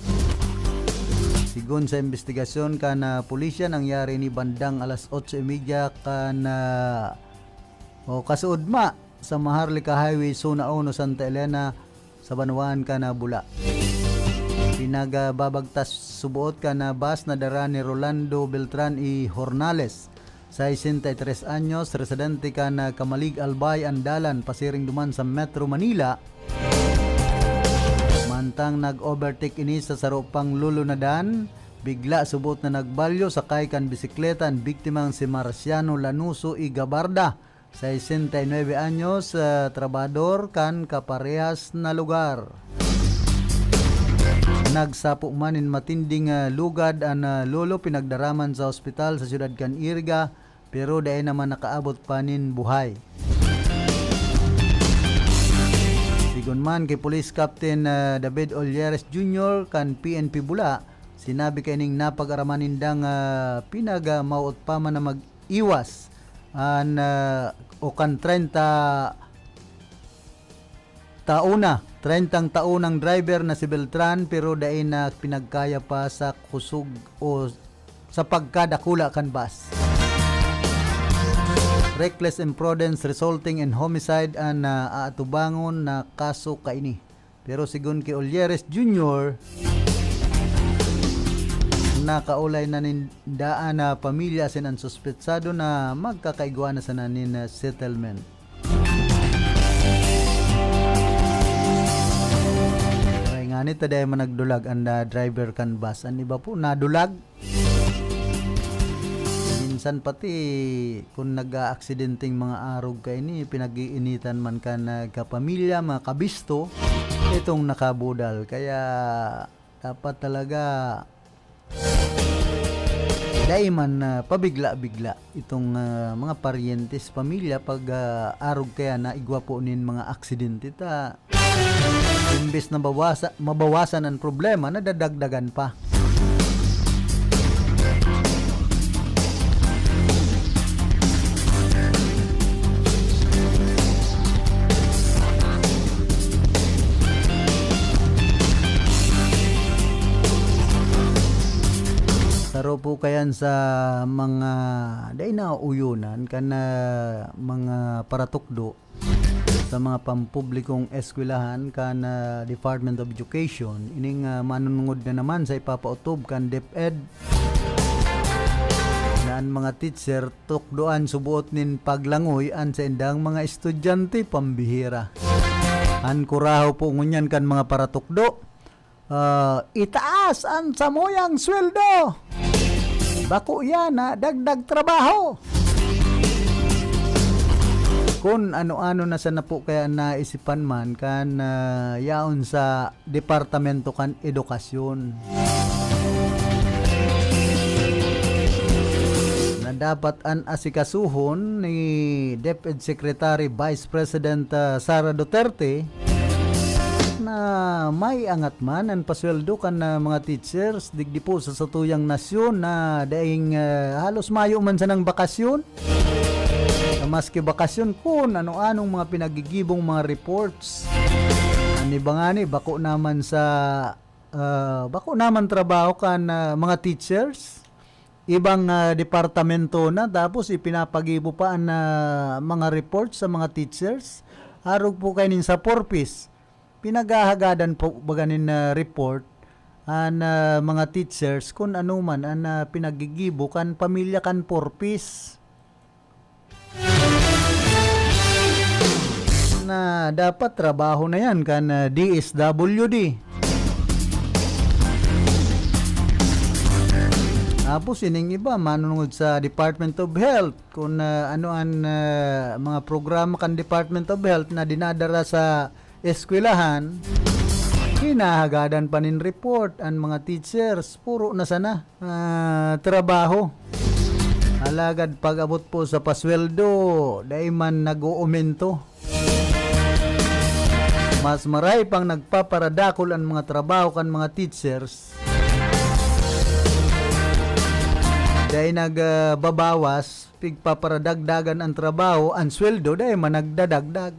Sigon sa imbestigasyon kan, ah, pulisya, nangyari ini bandang alas otso y media kan, ah, o kasuodma sa Maharlika Highway, Zona Uno, Santa Elena, sa banwaan kan, ah, Bula. Pinagbabagtas suboot kan, ah, bus na dara ni Rolando Beltran y Hornales, sesenta y tres anyos, residente kan, ah, Camalig, Albay, an dalan pasiring duman sa Metro Manila. Mantang nag-overtake ini sa saro pang lulunadan, bigla subot na nagbalyo sakay kan bisikleta an biktimang si Marciano Lanuso y Gabarda, sesenta y nuebe anyos, ah, trabahador kan kaparehas na lugar. Nagsapo man nin matinding, ah, lugad an, ah, lolo, pinagdaraman sa ospital sa siyudad kan Iriga, pero dai naman nakaabot pa nin buhay. Sigon man ki Police Captain, ah, David Olleres Junior kan P N P Bula, sinabi kaining napag-araman nindang, ah, pinagmawot pa man na mag-iwas an, ah, o kan treinta taon na, treintang taon ang driver na si Beltran, pero dai na pinagkaya pa sa kusog o sa pagkadakula kan bus. Reckless imprudence resulting in homicide an, ah, aatubangon na kaso kaini. Pero sigon ki Olleres Junior, nakaulay na nin daan na pamilya asin an suspetsado na magkakaigwa na sana nin, ah, settlement. Ay, ngani ta dai man nagdulag an, ah, driver kan bus. An iba po, nadulag. Minsan pati kun nag-aaksidenteng mga arog kaini, pinag-iinitan man kan, ah, kapamilya, mga kabisto, itong nakabudal. Kaya dapat talaga dai man, ah, pabigla-bigla itong, ah, mga paryentes, pamilya pag, ah, arog kaya na igwa po nin mga aksidente ta. Imbes na bawasa-, mabawasan ang problema, nadadagdagan pa. Pero po kayan sa mga dai na uyonan kan, ah, mga paratukdo sa mga pampublikong eskwelahan kan, ah, Department of Education, ining, ah, manunungod na naman sa ipapautob kan DepEd na an mga teacher tukdoan suboot nin paglangoy an saindang mga estudyante, pambihira. An kurahaw po ngunyan kan mga paratukdo, ah, itaas an samuyang sweldo. Bako iyan na dagdag trabaho. Kun ano-ano na sana po kaya naisipan man kan, ah, yaon sa Departamento kan Edukasyon na dapat an asikasuhon ni DepEd Secretary Vice President, ah, Sara Duterte na maiangat man an pasweldo kan, ah, mga teachers digdi po sa satuyang nasyon na daing, ah, halos mayo man sanang bakasyon. Na maski bakasyon, kun ano-anong mga pinagigibong mga reports. An iba ngani, bako naman sa, ah, bako naman trabaho kan, ah, mga teachers. Ibang, ah, departamento na, tapos ipinapagibo pa an, ah, mga reports sa mga teachers. Arog po kayo nin sa Four Ps. Pinaghahagadan po baga nin, ah, report an, ah, mga teachers kun ano man an, ah, pinagigibo kan pamilya kan Four Ps. Na dapat trabaho na yan kan, ah, D S W D. Tapos ining iba, manunungod sa Department of Health, kung, ah, ano an, ah, mga programa kan Department of Health na dinadara sa eskwelahan, hinahagadan pa nin report an mga teachers. Puro na sana, ah, trabaho. Alagad pag-abot po sa pasweldo, dai man nag-oomento. Mas maray pang nagpaparadakol an mga trabaho kan mga teachers. Dai nagbabawas, pigpaparadagdagan an trabaho, an sweldo dai man nagdadagdag.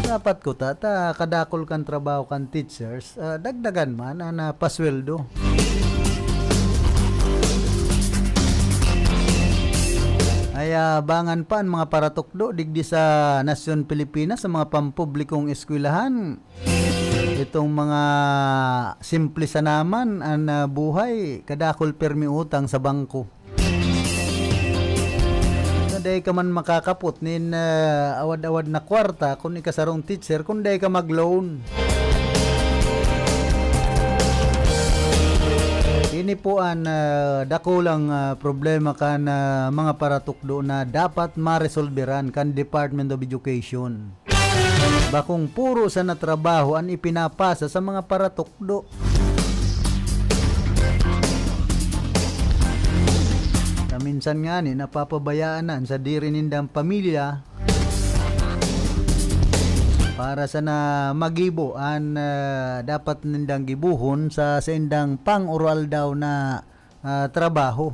Dapat kuta ta kadakol kan trabaho kan teachers, ah, dagdagan man an, ah, pasweldo. Ay, ah, abangan pa an mga paratukdo digdi sa nasyon Pilipinas, sa mga pampublikong eskwelahan. Itong mga simple sana man an, ah, buhay, kadakol pirmi utang sa bangko. Na dai ka man makakapot nin, ah, awad-awad na kwarta kun ika sarong teacher, kun dai ka mag-loan. Ini po an, ah, dakulang, ah, problema kan, ah, mga paratukdo na dapat maresolberan kan Department of Education. Bakong puro sana trabaho an ipinapasa sa mga paratukdo. Na minsan ngani, napapabayaan na an sadiri nindang pamilya para sana magibo an, ah, dapat nindang gibohon sa saindang pang-oroaldaw na, ah, trabaho.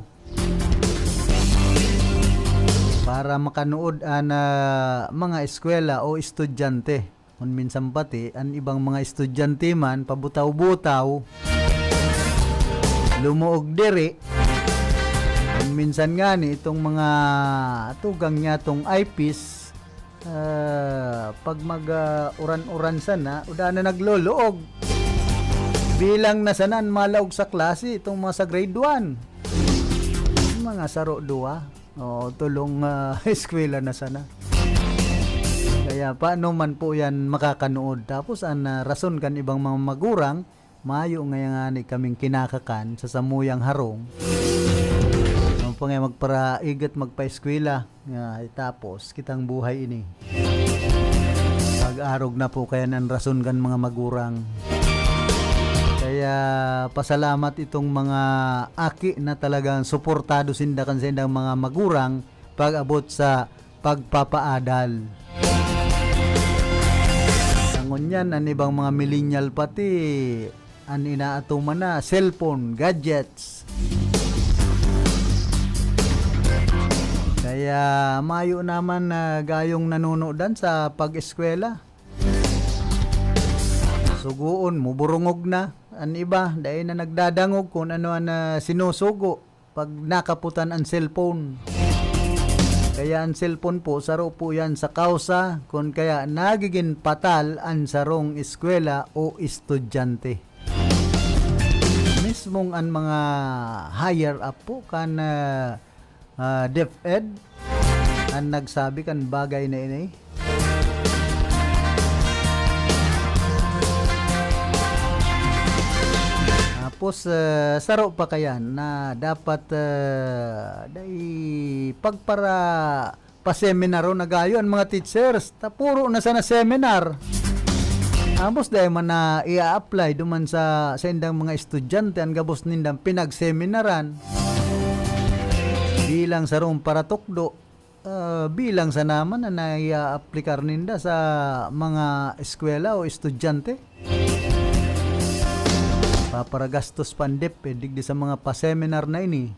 Para makanuod an, ah, mga eskwela o estudyante. Kun minsan pati, an ibang mga estudyante man, pabutaw-butaw, lumuog diri. Kun minsan ngani, itong mga tugang niya, itong I Ps, ah, pag mag, ah, uran-uran sana, uda na nagloloog. Bilang na sana an malaog sa klase, itong mga sa grade one. Mga saro duwa. Oo, tulong, ah, eskwela na sana. Kaya paano man po yan makakanood? Tapos ang, ah, rason kan ibang mga magurang, mayo ngaya ngani kaming kinakakan sa samuyang harong. Ano pa nga magparaigat, magpaeskwela, nga, tapos kitang buhay ini. Pag-arog na po kaya an rason kan mga magurang. Kaya pasalamat itong mga aki na talagang suportado sinda kan saindang mga magurang pag-abot sa pagpapaadal. Sa ngunyan, an ibang mga millennial pati, an inaatuman na, cellphone, gadgets. Kaya mayo naman na gayong nanunudan sa pag-eskwela. Sugoon mo, burungog na. An iba, dai na nagdadangog kun ano an, ah, sinusugo pag nakaputan an cellphone. Kaya an cellphone po, saro po yan sa kausa kun kaya nagiging patal an sarong eskwela o estudyante. Mismong an mga higher up po kan, ah, ah, DepEd an nagsabi kan bagay na ini. Tapos, ah, saro pa kayan na dapat, ah, dai pagpara-, pa-seminar o nagayo an mga teachers. Ta puro na sana seminar. Tapos dai man na i-a-apply duman sa, sa indang mga estudyante an gabos nindang pinagseminaran. Bilang sarong paratukdo, ah, bilang sana man na naiaaplikar ninda sa mga eskwela o estudyante. Paparagastos pa an DepEd digdi sa mga pa-seminar na ini.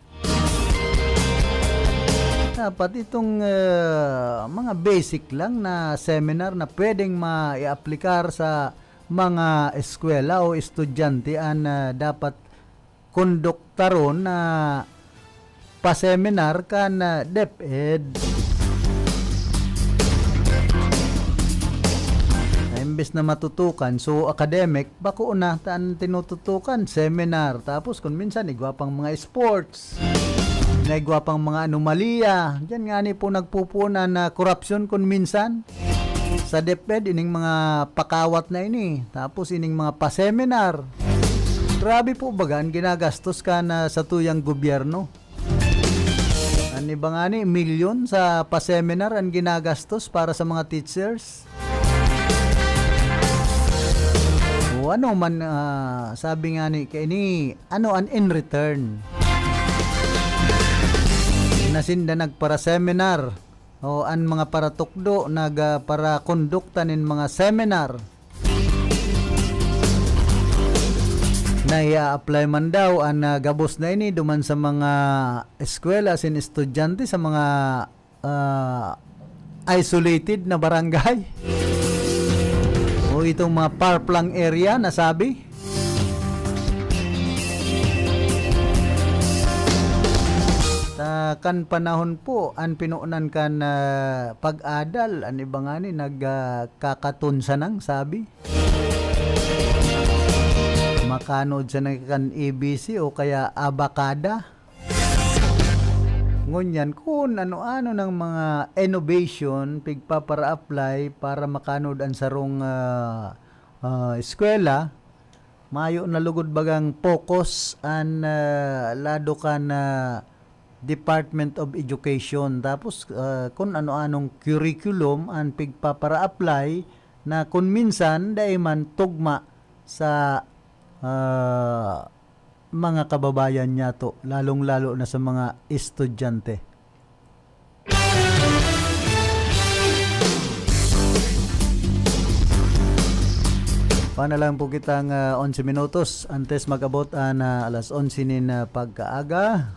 Dapat itong, ah, mga basic lang na seminar na pwedeng maiaplikar sa mga eskwela o estudyante an, ah, dapat konduktaron na pa-seminar kan, ah, DepEd. Na imbes na matutukan, so academic, bako na, ta an tinututukan, seminar. Tapos kung minsan, igwa pang mga sports, na igwa pang mga anomalya. Diyan nga ni po nagpupunan na korupsyon kung minsan. Sa DepEd, ining mga pakawat na ini, tapos ining mga pa-seminar. Grabe po baga an ginagastos kan, ah, satuyang gobyerno. An iba ngani, milyon sa pa-seminar an ginagastos para sa mga teachers. O ano man, ah, sabi ngani kaini, ano an in return? Na sinda nagpara-seminar. O an mga paratukdo, nag, ah, parakondukta nin mga seminar. Na i-a-apply man daw an, ah, gabos na ini duman sa mga eskwela asin estudyante sa mga, ah, isolated na barangay. O itong mga far-flung area na sabi. Ta kan panahon po, an pinonan kan, ah, pag-adal, an iba ngani nag, ah, kakaton sanang sabi. Makanood sana kan A B C o kaya Abacada. Ngunyan, kun ano-ano nang mga innovation pigpapara-apply para makanood an sarong, ah, ah, eskwela, mayo na lugod bagang focus an, ah, lado kan, ah, Department of Education. Tapos, ah, kun ano-anong curriculum an pigpapara-apply na kun minsan dai man tugma sa, ah, mga kababayan niyato, lalong-lalo na sa mga estudyante. Pa na lang po kitang, ah, onse minutos antes mag-abot an, ah, alas onse nin, ah, pagkaaga.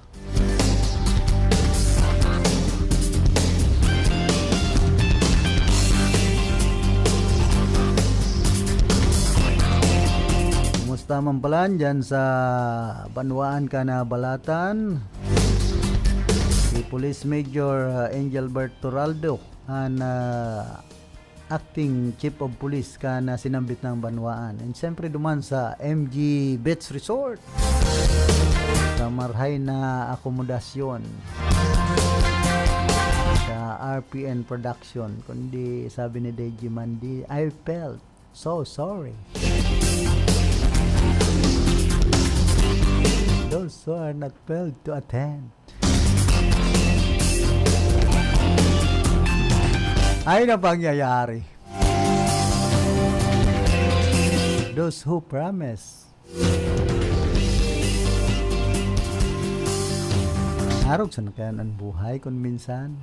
Kumusta man pala dyan sa banwaan kan Balatan? Si Police Major, ah, Engelbert Toraldo, an, ah, acting chief of police kan, ah, sinambit na banwaan. And siyempre duman sa M G Beach Resort, sa marhay na akomodasyon, sa R P N Production, kundi sabi ni D J Mandy, "I felt so sorry." Those who are not failed to attend. Ay na pangyayari. Those who promise. Arog sa nakayan an buhay kun minsan.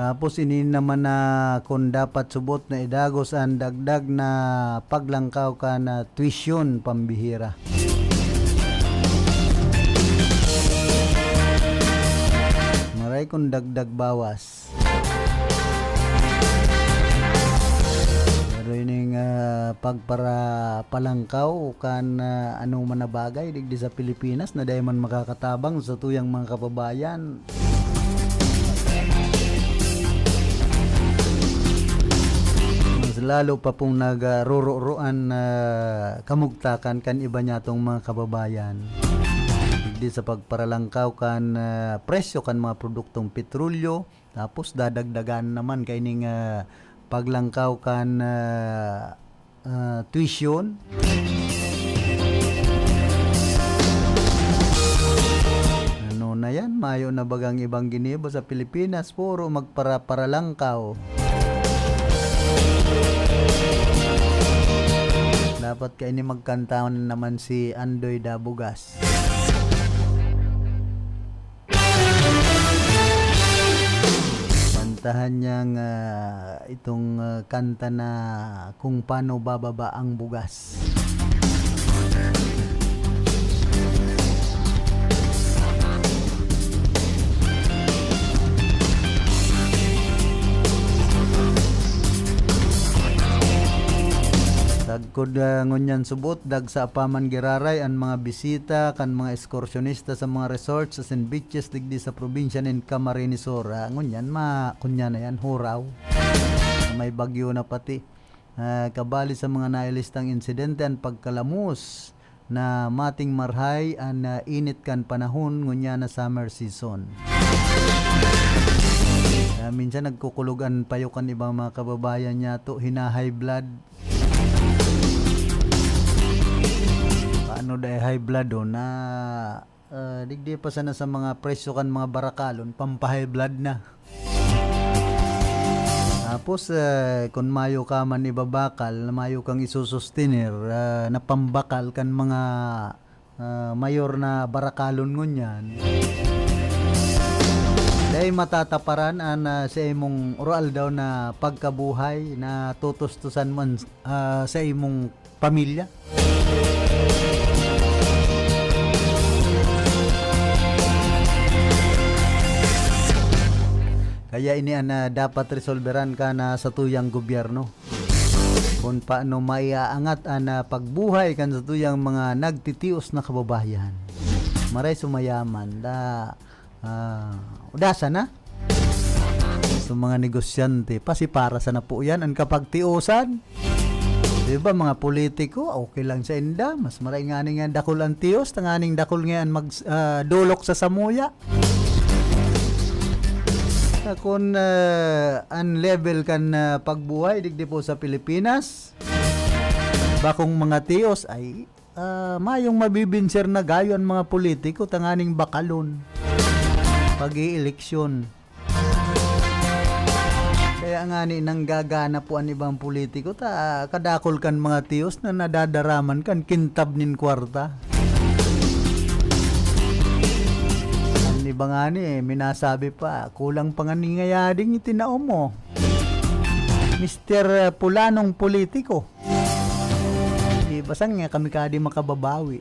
Tapos ini naman na kun dapat subot na idagos an dagdag na paglangkaw kan tuition pambihira. Maray kun dagdag bawas. Pero ining, ah, pagpara-, palangkaw kan, ah, anoman na bagay digdi sa Pilipinas na dai man makakatabang sa tuyang mga kababayan. Mas lalo pa pong nagrururo an, ah, kamugtakan kan iba niyatong mga kababayan. Digdi sa pagparalangkaw kan, ah, presyo kan mga produktong petrolyo, tapos dadagdagan naman kaining, ah, paglangkaw kan, ah, ah, tuition. Ano na yan? Mayo na bagang ibang ginibo sa Pilipinas, puro magpara-, paralangkaw. Dapat kaini magkanta naman si Andoy Dabugas. Kantahan niyang, ah, itong, ah, kanta na Kung Paano Bababa ang Bugas. Sagkod, ah, ngunyan subot, dagsa pa man giraray an mga bisita kan mga ekskursyonista sa mga resorts asin beaches digdi sa probinsya nin Camarines Sur. Ah, ngunyan ma-, kunyan na yan, huraw. May bagyo na pati. Ah, kabali sa mga nailistang insidente, an pagkalamos na mating marhay an, ah, init kan panahon ngunyan na summer season. Ah, minsan nagkukulog an payo kan ibang mga kababayan niyato, hina-high blood. Paano dai high blood, oh, na Ah, digdi pa sana sa mga presyo kan mga barakalon, pampa-high blood na. Tapos, eh, kun mayo ka man ibabakal, mayo kang isusustener, ah, na pambakal kan mga, ah, mayor na barakalon ngunyan, dai matataparan an, ah, sa imong oro-aldaw na pagkabuhay na tutustusan mo an, ah, sa imong pamilya. Kaya ini an, ah, dapat resolberan kan, ah, satuyang gobyerno. Kun paano maiaangat an, ah, pagbuhay kan satuyang mga nagtitios na kababayan. Maray sumayaman, da, ah, udasa na. Sa mga negosyante, pasipara sana po yan, an kapagtiosan. Di ba, mga politiko, okay lang sa inda. Mas maray ngani nga dakul an tios, tanganing dakul nga an mag-, ah, dolok sa samuya. Sa kun, ah, an level kan, ah, pagbuhay, digdi po sa Pilipinas, bakong mga tios, ay, ah, mayong mabibinser na gayo an mga politiko tanganing bakalon pag-ieleksyon. Kaya ngani nanggagana po an ibang politiko ta kadakul kan mga tiyos na nadadaraman kan kintab nin kwarta. An iba ngani, eh, minasabi pa, "Kulang pa ngani ngaya ding itinao mo, Mister Pulanong Politiko." Di ba, saan nga kami kadi makababawi?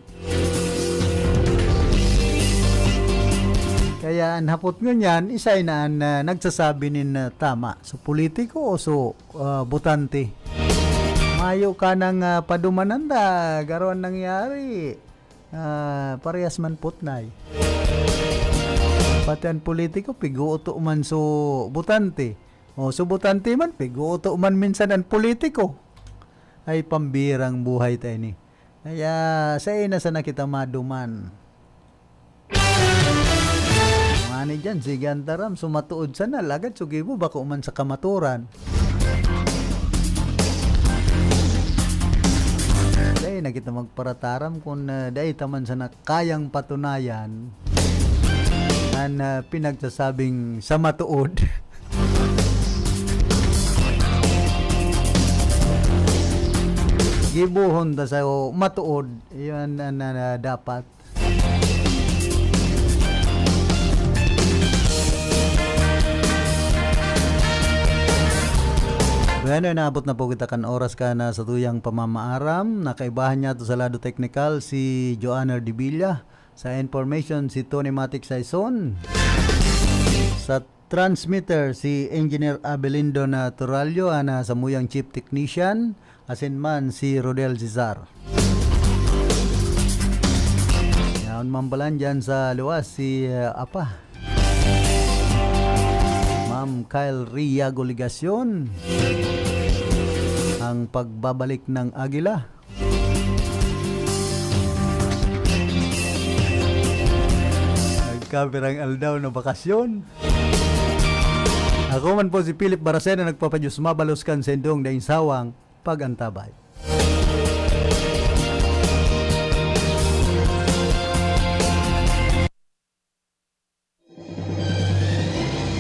Kaya an hapot ngunyan, isay na an, ah, nagsasabi nin, ah, tama. So, politiko o so, ah, botante? Mayo ka nang, ah, padumanan ta, garo an nangyari. Ah, parehas man putnay. Pati an politiko, piguto man so botante. O, so botante man, piguto man minsan an politiko. Ay, pambirang buhay ta ini. Kaya, saen na sana kita maduman. Ngani diyan, sige an taram, so matuod sana, alagad so gibo, bako man sa kamaturan. Dai na kita magparataram kun, ah, dai ta man sana kayang patunayan an, ah, pinagsasabing sa matuod. Gibohon ta sa matuod, iyan an, an, ah, dapat. Ano, naabot na po kita kan oras kan satuyang pamamaaram. Nakaibahan niya to sa lado teknikal si Joanner Dibilla. Sa information, si Tony Matic Saison. Sa transmitter, si Engineer Abelindo Naturalio, ang samuyang chief technician, asin man si Rodel Cesar. Yaon man palan dyan sa luwas, si, uh, Apa. Ma'am Kyle Riago Legacion. Ang pagbabalik ng Agila. Nagkapirang aldaw na bakasyon. Ako man po si Philip Baracena, nagpapadiyos mabalos kan sendong daing sawang pag-antabay.